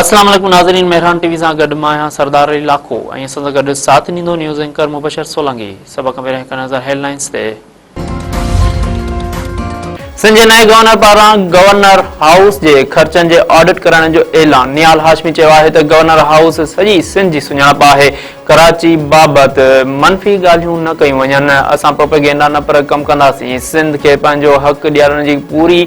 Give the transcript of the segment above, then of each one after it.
السلام عليڪم ناظرين مهراڻ ٽي وي سان گڏ مان آهيان سردار علي لاکو ۽ اسان سان گڏ ساٿ ڏيندو نيوز اينڪر مبشر سولنگي سڀ کان پهريان هڪ نظر هيڊ لائنز تي. سنڌ جي نئين گورنر پاران گورنر هائوس جي خرچن جي آڊٽ ڪرائڻ جو اعلان، نهال هاشمي چيو آهي ته گورنر هائوس سڄي سنڌ جي سڃاڻپ آهي، ڪراچي بابت منفي ڳالهيون نه ڪيون وڃن، اسان پروپيگينڊا نه پر ڪم ڪنداسين، سنڌ کي پنهنجو حق ڏيارڻ جي پوري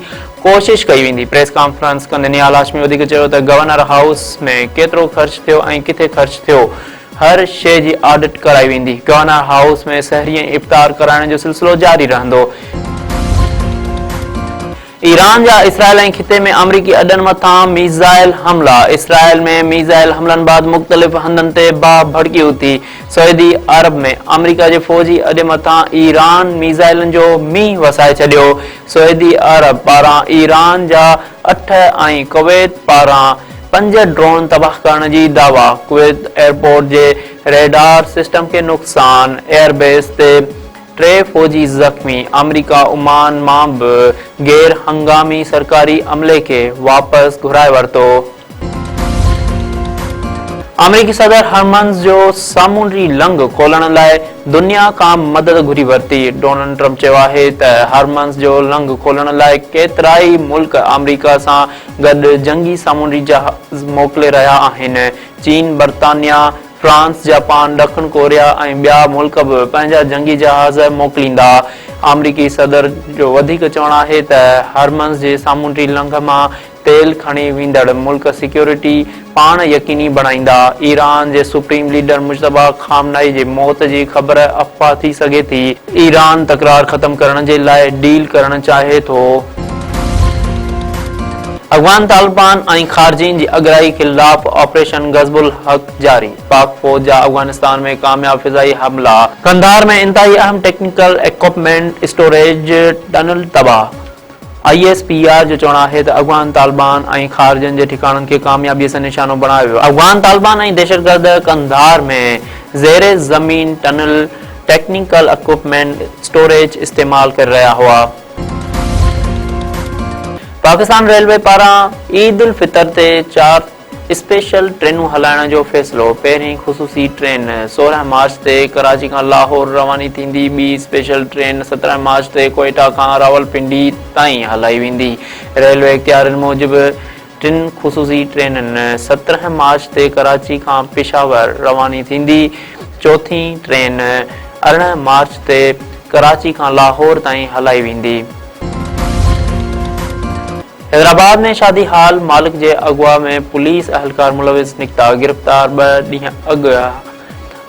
ڪوشش ڪئي ويندي. پريس ڪانفرنس ڪندي نهال هاشمي وڌيڪ چيو ته گورنر هائوس ۾ ڪيترو خرچ ٿيو ۽ ڪٿي خرچ ٿيو، هر شيء جي آڊٽ ڪرائي ويندي، گورنر هائوس ۾ سحري ۽ افطار ڪرائڻ جو سلسلو جاري رهندو. ايران جا اسرائيل ۽ خطي ۾ آمريڪي اڏن مٿان ميزائل حملا، اسرائيل ۾ ميزائل حملن بعد مختلف هنڌن تي باهه ڀڙڪي اٿي، سعودي عرب ۾ آمريڪا جي فوجي اڏي مٿان ايران ميزائلن جو مينهن وسائي ڇڏيو، سعودي عرب پاران ايران جا اٺ ۽ ڪويت پاران پنج ڊرون تباهه ڪرڻ جي دعويٰ، ڪويت ايئرپورٽ جي ريڊار سسٽم کي نقصان، ايئربيس تي ٽي فوجي زخمي، آمريڪا عمان مان به غير هنگامي سرڪاري عملي کي واپس گهرائي ورتو. آمريڪي صدر هرمنز جو سامونڊي لنگهه کولڻ لاء دنيا کان مدد گهري ورتي. ڊونلڊ ٽرمپ چيو آهي ته هرمنز جو لنگهه کولڻ لاء ڪيترائي ملڪ آمريڪا سان گڏ جنگي سامونڊي جهاز موڪلي رهيا آهن. چين، برطانيا، فرانس، جاپان، ڏکڻ ڪوريا ۽ ٻيا ملڪ به پنهنجا جنگي جهاز موڪليندا. آمريڪي صدر جو وڌيڪ چوڻ آهي ته هرمنز جي سامونڊي لنگهه مان تيل کڻي ويندڙ ملڪ سيڪيورٽي پاڻ يقيني بڻائيندا. ايران جي سپريم ليڊر مجتبيٰ خامنائي جي موت جي خبر افواهه ٿي سگهي ٿي. ايران تڪرار ختم ڪرڻ جي لاء ڊيل ڪرڻ چاهي ٿو. افغان طالبان ۽ خارجين جي اڳرائي خلاف آپريشن غضب الحق جاري، پاڪ فوج جا افغانستان ۾ ڪامياب فضائي حملا. قنڌار ۾ انتهائي اهم ٽيڪنيڪل ايڪوپمينٽ اسٽوريج ٽنل تباهه، I S P R جو چوڻ آهي ته افغان طالبان ۽ خارجين جي ٺڪاڻن کي ڪاميابي سان نشانو بڻايو ويو. افغان طالبان ۽ دهشتگرد قنڌار ۾ زير زمين ٽنل ٽيڪنيڪل اڪوپمينٽ اسٽوريج استعمال ڪري رهيا هئا. پاڪستان ريلوي پاران عيد الفطر تي چار اسپيشل ٽرينون هلائڻ جو فيصلو، پهرين خصوصي ٽرين 16 مارچ تي ڪراچي کان لاهور رواني ٿيندي، ٻي اسپيشل ٽرين 17 مارچ تي ڪوئيٽا کان راولپنڊي تائين هلائي ويندي. ريلوي اختيارين موجب ٽن خصوصي ٽرينن 17 مارچ تي ڪراچي کان پشاور رواني ٿيندي، چوٿين ٽرين 18 مارچ تي ڪراچي کان لاهور تائين هلائي ويندي. حيدرآباد ۾ شادي هال مالڪ جي اغوا ۾ پوليس اهلڪار ملوث نڪتا، گرفتار ٻه ڏينهن اڳ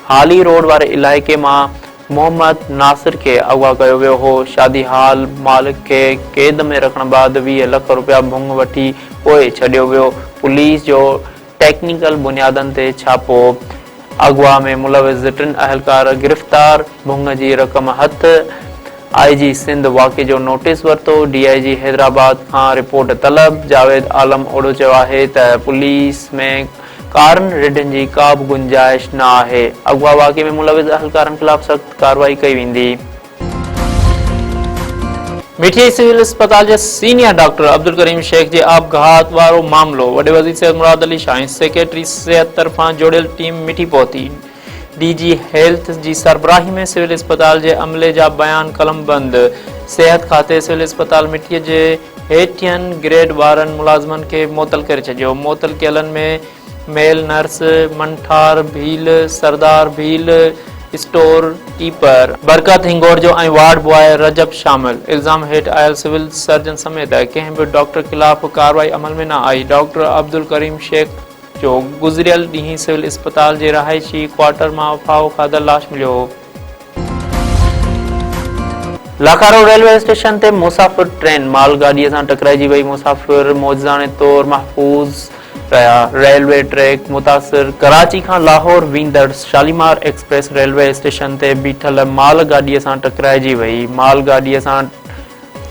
هالي روڊ واري علائقي مان محمد ناصر کي اغوا ڪيو ويو هو، شادي هال مالڪ کي قيد ۾ رکڻ بعد 20 لک رپيا ڀنگ وٺي پوء ڇڏيو ويو، پوليس جو ٽيڪنيڪل بنيادن تي ڇاپو، اغوا ۾ ملوث ٽن اهلڪار گرفتار، ڀنگ جي رقم هٿ، آء جي سنڌ واقعي جو نوٽيس ورتو، ڊي I جي حيدرآباد کان رپورٽ طلب، جاويد عالم اوڍو چيو آهي ته پوليس ۾ ڪارن رڍن جي ڪا به گنجائش نه آهي، اغوا واقعي ۾ ملوث اهلڪارن خلاف سخت ڪارروائي ڪئي ويندي. مٺي سول اسپتال جي سينيئر ڊاڪٽر عبدالڪريم شيخ جي آپگهات وارو معاملو، وڏي وزير سيد مراد علي شاهه ۽ سيڪريٽري صحت طرفان جوڙيل ٽيم مٺي پهتي، ڊي جي هيلٿ جي سربراهي ۾ سول اسپتال جي عملي جا بيان قلمبند، صحت کاتي سول اسپتال مٺي جي هيٺين گريڊ وارن ملازمن کي معطل ڪري ڇڏيو، معطل ڪيلن ۾ male nurse Manthar Bheel, Sardar Bheel, store keeper, Barkat Hingorjo ۽ ward boy Rajab شامل، الزام هيٺ آيل سول سرجن سميت ڪنهن به ڊاڪٽر خلاف ڪارروائي عمل ۾ نه آئي، ڊاڪٽر عبدالڪريم شيخ جو گذريل ڏينهن سول اسپتال جي رهائشي ڪوارٽر مان ڦاهو کاڌل لاش مليو هو. لاکارو ريلوي اسٽيشن تي مسافر ٽرين مال گاڏي سان ٽڪرائجي وئي، مسافر معجزاڻي طور محفوظ رهيا، ريلوي ٽريڪ متاثر، ڪراچي کان لاهور ويندڙ شاليمار ايڪسپريس ريلوي اسٽيشن تي بيٺل مال گاڏي سان ٽڪرائجي وئي، مال گاڏي سان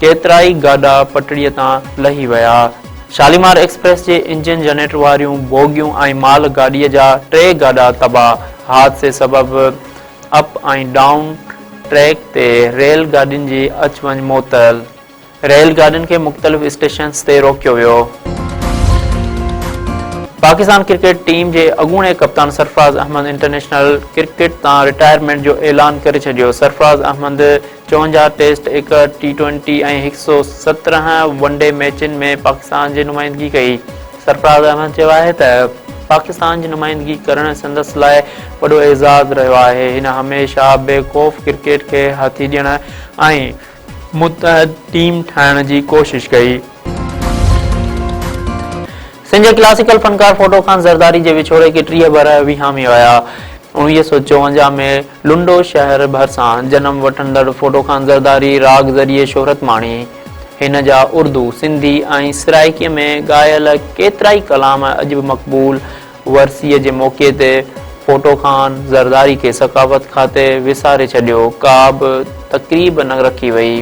ڪيترائي گاڏا پٽڙي تان لهي ويا، شاليمار ايڪسپريس جي انجن جنريٽر واريون بوگيون ۽ مال گاڏي جا ٽي گاڏا تباهه، حادثي سبب اپ ۽ ڊائون ٽريڪ تي ريل گاڏين جي اچ وڃ معطل، ريل گاڏين کي مختلف اسٽيشنز تي روڪيو ويو. پاڪستان ڪرڪيٽ ٽيم جي اڳوڻي ڪپتان سرفراز احمد انٽرنيشنل ڪرڪيٽ تان رٽائرمينٽ جو اعلان ڪري ڇڏيو. سرفراز احمد 54 ٽيسٽ، هڪ ٽي ٽوئنٽي ۽ 117 ون ڊي ميچن ۾ پاڪستان جي نمائندگي ڪئي. سرفراز احمد چيو آهي ته پاڪستان جي نمائندگي ڪرڻ سندس لاء وڏو اعزاز رهيو آهي، هن هميشه بي خوف ڪرڪيٽ کي هٿي ڏيڻ ۽ متحد ٽيم ٺاهڻ جي ڪوشش ڪئي. سنڌ جي ڪلاسيڪل فنڪار ڦوٽو خان زرداري جي وڇوڙي کي 30 ورهه وهامي ويا. 1954 ۾ لنڊو شهر ڀرسان جنم وٺندڙ ڦوٽو خان زرداري راڳ ذريعي شهرت ماڻي. هن جا اردو، سنڌي ۽ سرائيڪيء ۾ ڳايل ڪيترائي ڪلام اڄ به مقبول. ورسيء جي موقعي تي ڦوٽو خان زرداري کي ثقافت کاتي وساري ڇڏيو، ڪا به تقريب نه رکي وئي.